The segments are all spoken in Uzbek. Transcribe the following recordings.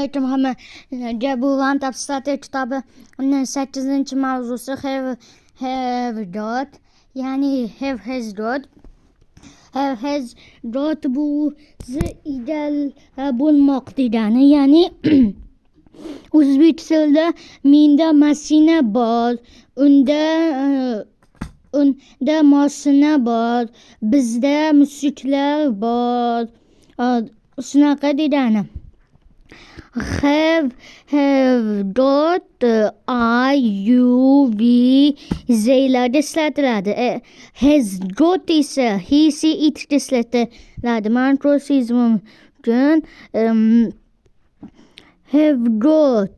Alaykum hammaga. Bu One Starter kitobining 8-mavzusi have got, ya'ni have has got. Have has got bu ideal bo'lmoq degani, ya'ni o'zbek tilida menda mashina bor, unda moshina bor, bizda mushuklar bor, shunaqa degani. Have got I, U, V, Z'larda ishlatiladi. Has got esa he, she, it ishlatiladi. Mana ko'rishingiz mumkin. Have got,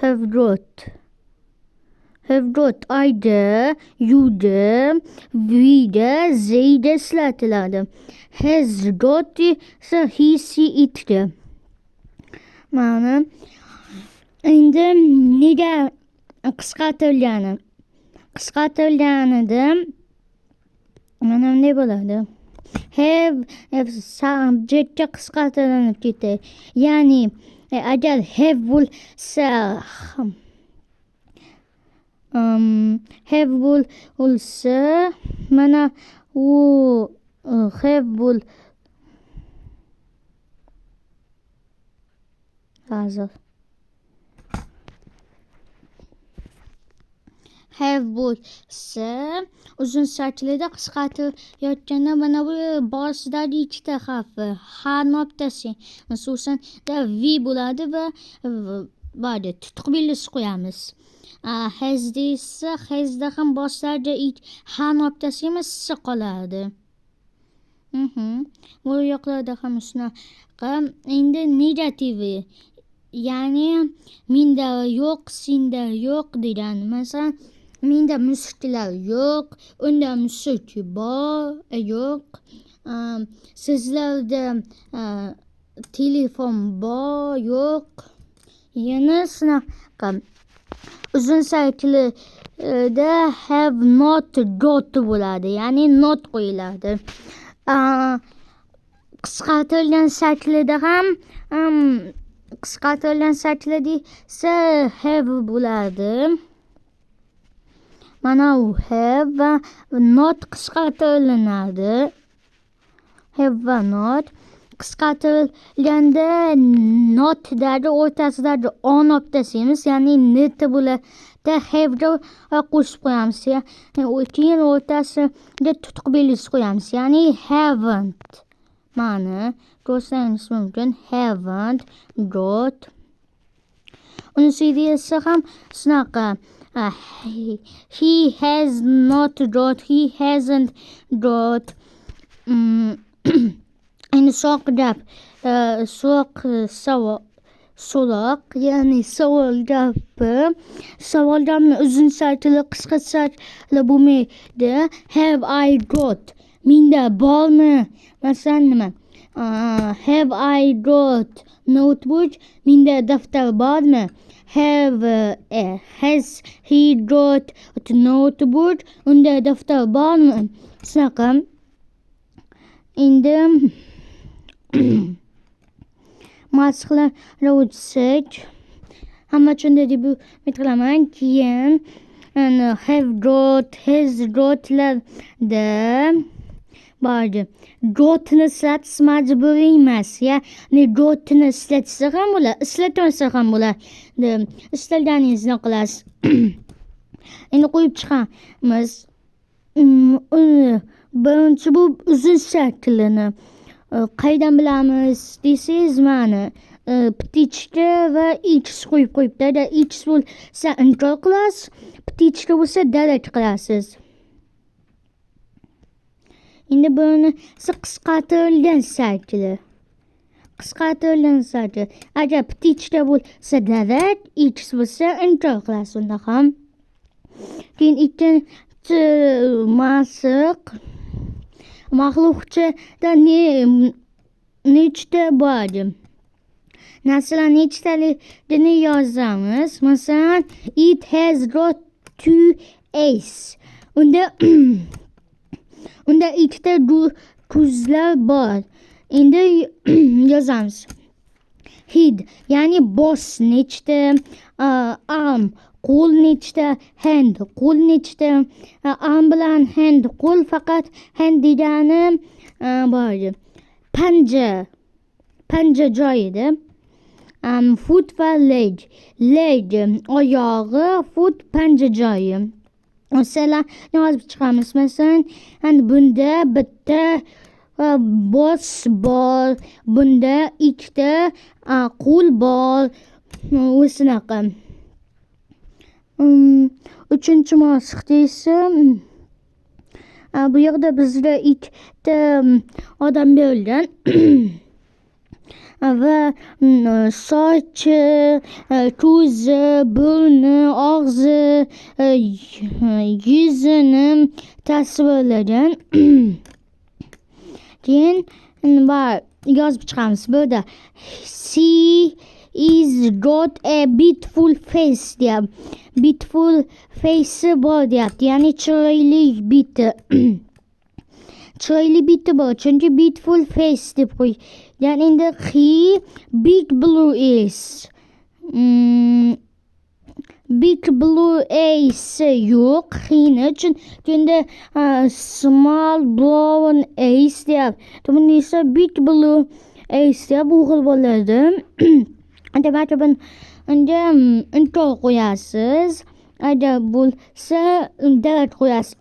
have got, have got I'da, U'da, V'da, Z'da ishlatiladi. Has got esa he, she, it'da. Mana endi nega qisqartirilgani? Qisqartirilganida mana bunday bo'ladi. Have subjectga qisqartirilib ketadi. Ya'ni agar have bo'lsa, have bo'lsa, mana u have bo'l hozir have bo'lsa uzun shaklida qisqartilayotganda mana bu boshidagi ikkita harfi H nuqtasi xususan V bo'ladi va bari tutuq belgisi qo'yamiz. Hasda esa hasda ham boshidagi H nuqtasi emas S qoladi. Bu yoqlarda ham shunaqa. Endi negativi, ya'ni menda yo'q, senda yo'q degani. Masalan, menda mushuklar yo'q, unda mushuk bor, yo'q. Sizlarda telefon bor, yo'q. Yana shunaqa. Uzun shaklida have not got bo'ladi, ya'ni not qo'yiladi. Qisqartirilgan shaklida ham qisqartirilgan shaklida esa have bo'ladi. Mana u have va not qisqartirilinadi. Have va not qisqartirilganda notdagi o'rtasidagi o nuqtasi emas, ya'ni nt bo'ladi. Have'ga qo'shib qo'yamiz. Keyin o'rtasiga tutuq belgisi qo'yamiz, ya'ni haven't. Mana ko'rsangiz mumkin, haven't got. Unisi esa ham shunaqa. He has not got, he hasn't got. Endi so'q gap, so'q savol, so'roq, ya'ni savol gapi. Savol gapni uzun shakli, qisqa shakli bo'lmaydi. Have I got? Menda bormi? Masalan, nima? Have I got notebook? Menda daftar bormi? Have has he got notebook? Unda daftar bormi? Shunaqa. Endi mashqlarga o'tsak, hamma tushunadi deb umid qilaman. Keyin have got, has gotlarda bordi. Gotni ishlatish majburiy emas, ya'ni gotni ishlatsa ham bo'ladi, ishlatmasa ham bo'ladi. Istalganingizni qilasiz. Endi qo'yib chiqamiz. Birinchi bu uzun shaklini qaydan bilamiz desangiz, mana птичка va x qo'yib qo'yibdi. Agar x bo'lsa inkor qilasiz, птичка bo'lsa darak qilasiz. Endi bunisi qisqartirilgan shakli. Qisqartirilgan shakli. Agar птичка bo'lsa darak, x bo'lsa inkor qilasiz unda ham. Keyin ikkinchi mashq maxluqchada nechta bor? Narsalar nechtaligini yozamiz. Masalan, it has got two eyes. Unda ikkita ko'zlar bor. Endi yozamiz. Head, ya'ni bosh nechta, arm qo'l nechta, hand qo'l nechta. Arm bilan hand qo'l, faqat hand degani bor, panja joyida. Foot va leg, leg oyog'i, foot panja joyi. Masalan, yozib chiqamiz. Masalan, bunda bitta bosh bor, bunda ikkita qo'l bor, shunaqa. Uchinchi mashqda esa bu yerda bizga ikkita odam berilgan va sochi, ko'zi, burni, og'zi, yuzini tasvirlagan. Keyin yozib chiqamiz. Bu yerda she is got a beautiful face deyapti. Beautiful face'i bor deyapti, ya'ni chiroyli beti. Chiroyli beti bor, chunki beautiful face deb qo'ygan. Endi he big blue eyes. Big blue eyes yo'q he'ni, chunki endi small brown eyes deyapti. Bunda esa big blue eyes deyapti, o'g'il bo'ladi. Demak, bunga inkor qo'yasiz. Agar bo'lsa, darak qo'yasiz.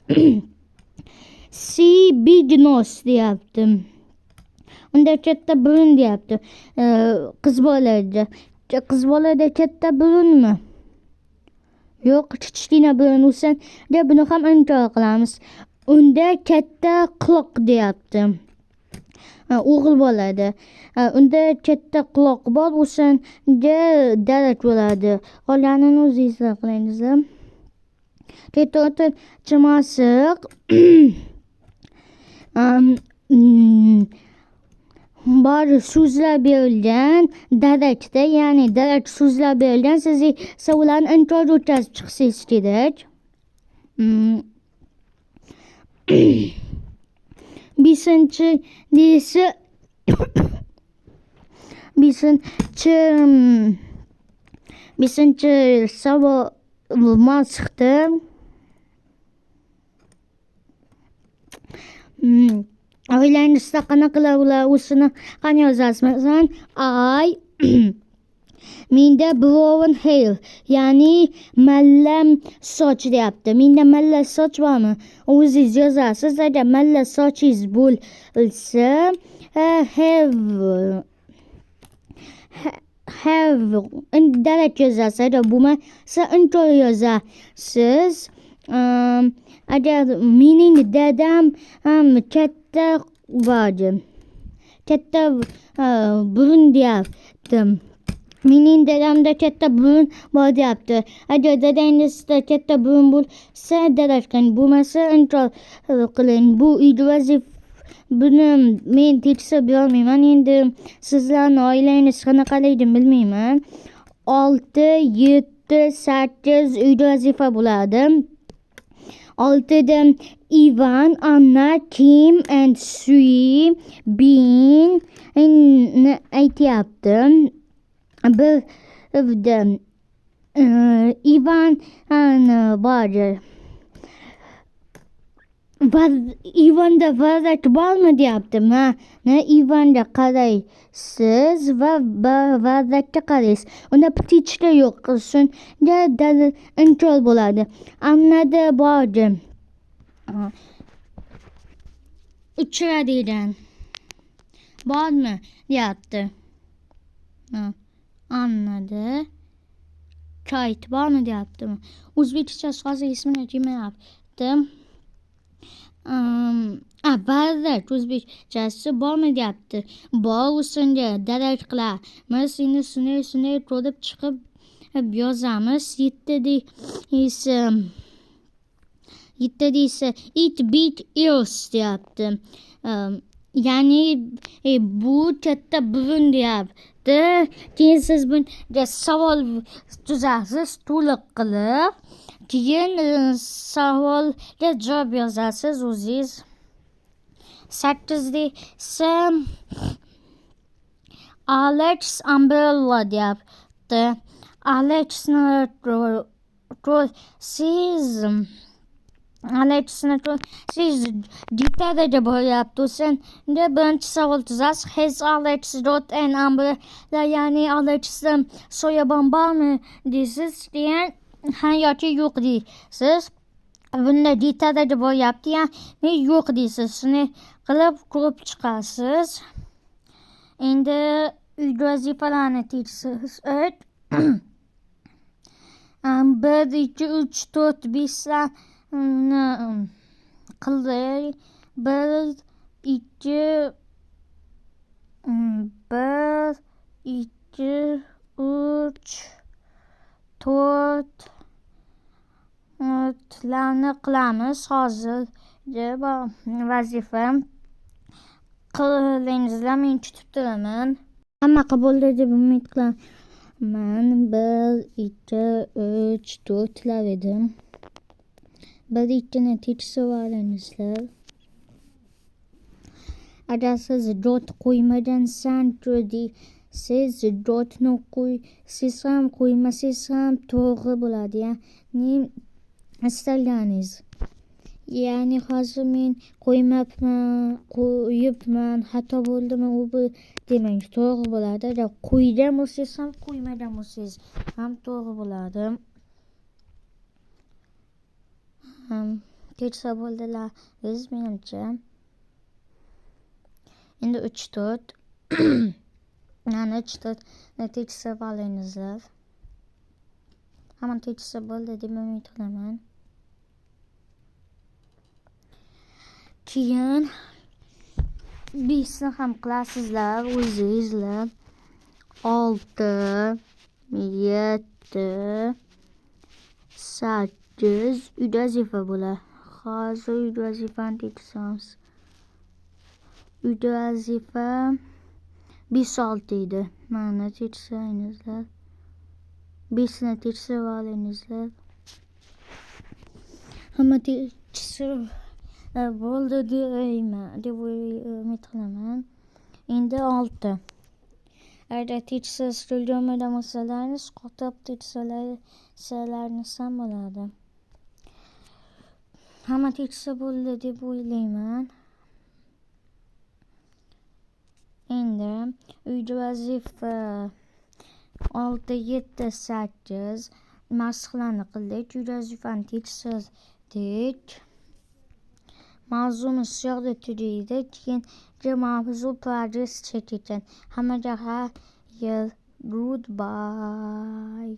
She big nose deyapti. Unda katta burun deyapti. Qiz bolada. Qiz bolada katta burunmi? Yo'q, kichkina burun bo'lsa, buni ham inkor qilamiz. Unda katta quloq deyapti. O'g'il bo'ladi. Unda katta quloq bor, o'shanga darak bo'ladi. Qolganini o'zingizlar qilingizlar. To'rtinchi mashq. Bor so'zlar berilgan darakda, ya'ni darak so'zlar berilgan, siz esa ularni inkorga o'tkazib chiqishingiz kerak. Beshinchi esa beshinchi savol mashqda oilangizda qanaqalar ular o'zini qani yozasiz. Masalan, I menda brown hair, ya'ni malla soch deyapti. Menda malla soch bormi? O'zingiz yozasiz. Agar malla sochingiz bo'lsa, have darak yozasiz. Agar bo'lmasa, inkor yozasiz. Agar mening dadam ham katta bor, katta burun deyapti. Mening dadamda katta burun bor deyapti. Agar dadangizda katta burun bo'lsa, darak qiling, bo'lmasa inkor qiling. Bu uyda vazifa, buni men tekshirib berolmayman. Endi sizlarni oilangiz qanaqaligini bilmayman. 6, 7, 8 uyda vazifa bo'ladi. 6da Ivan, Anna, Kim and Sue Bean aytyapti. Birda Ivan bor. Ivanda varrak bormi deyapti. Mana Ivanga qaraysiz va varrakka qaraysiz. Unda птичка yo'q. Shunga inkor bo'ladi. Annada bor. Uchiradigan bormi deyapti. Annada kite bormi deyaptimi? O'zbekchasi hozir esimga kelmayapti. Varrak o'zbekchasi bormi deyapti. Bor, o'shanga darak qilamiz. Endi shunday ko'rib chiqib yozamiz. 7 deysa it big ears deyapti. Ya'ni bu katta burun deyapti. Keyin siz bunga savol tuzasiz to'liq qilib. Keyin savolga javob yozasiz o'zingiz. 8 desa Alex umbrella deyapti. Alexni siz Alexni siz gitaraga boryapti. O'shanda birinchi savol tuzasiz. Has Alex got an umbrella, ya'ni Alexda soyabon bormi deysiz. Keyin ha yoki yo'q deysiz. Bunda gitaraga boryapti, ya'ni yo'q deysiz. Shuni qilib ko'rib chiqasiz. Endi uyga vazifalarni tekshirsak. 1 2 3 4 5 larni qildik. 1 2 1 2 3 4 larni qilamiz hozirgi vazifa. Qilingizlar, men kutib turaman. Hamma bo'ldi deb umid qilaman. 1 2 3 4 lar edim. 1 2ni tekshirib olingizlar. Agar siz dot qo'ymagansan-ku deysiz, dotni qo'ysiz ham qo'ymasangiz ham to'g'ri bo'ladi. Ya'ni istalganingiz. Ya'ni hozir men qo'ymabman, qo'yibman, xato bo'ldimi u bu demang, to'g'ri bo'ladi. Agar qo'ygan bo'lsangiz ham, qo'ymagan bo'lsangiz ham to'g'ri bo'ladi. Tekshirib bo'ldilar biz menimcha. Endi 3 4 mana 3 4ni tekshirib olingizlar. Hamma tekshirib bo'ldi deb umid qilaman. Keyin 5ni ham qilasizlar o'zingizlar. 6 7 8 uyda vazifa bo'ladi. Hozir uyda vazifani tekshiramiz. Uyda vazifa 5 6 edi. Mana tekshiringizlar. 5ni tekshirib olingizlar. Hamma tekshirib bo'ldi deyman, deb umid qilaman. Endi 6. Agar tekshirish ulgurmagan bo'lsalaringiz, qotib tekshirsalaringiz ham bo'ladi. Hamma tekshirib bo'ldi deb o'ylayman. Endi uyda vazifa 6 7 8 mashqlarni qildik. Uyda vazifani tekshirdik. Mavzumiz shu yoqda tugaydi. Keyingi mavzu progress chek ekan. Hammaga xayr. Goodbye.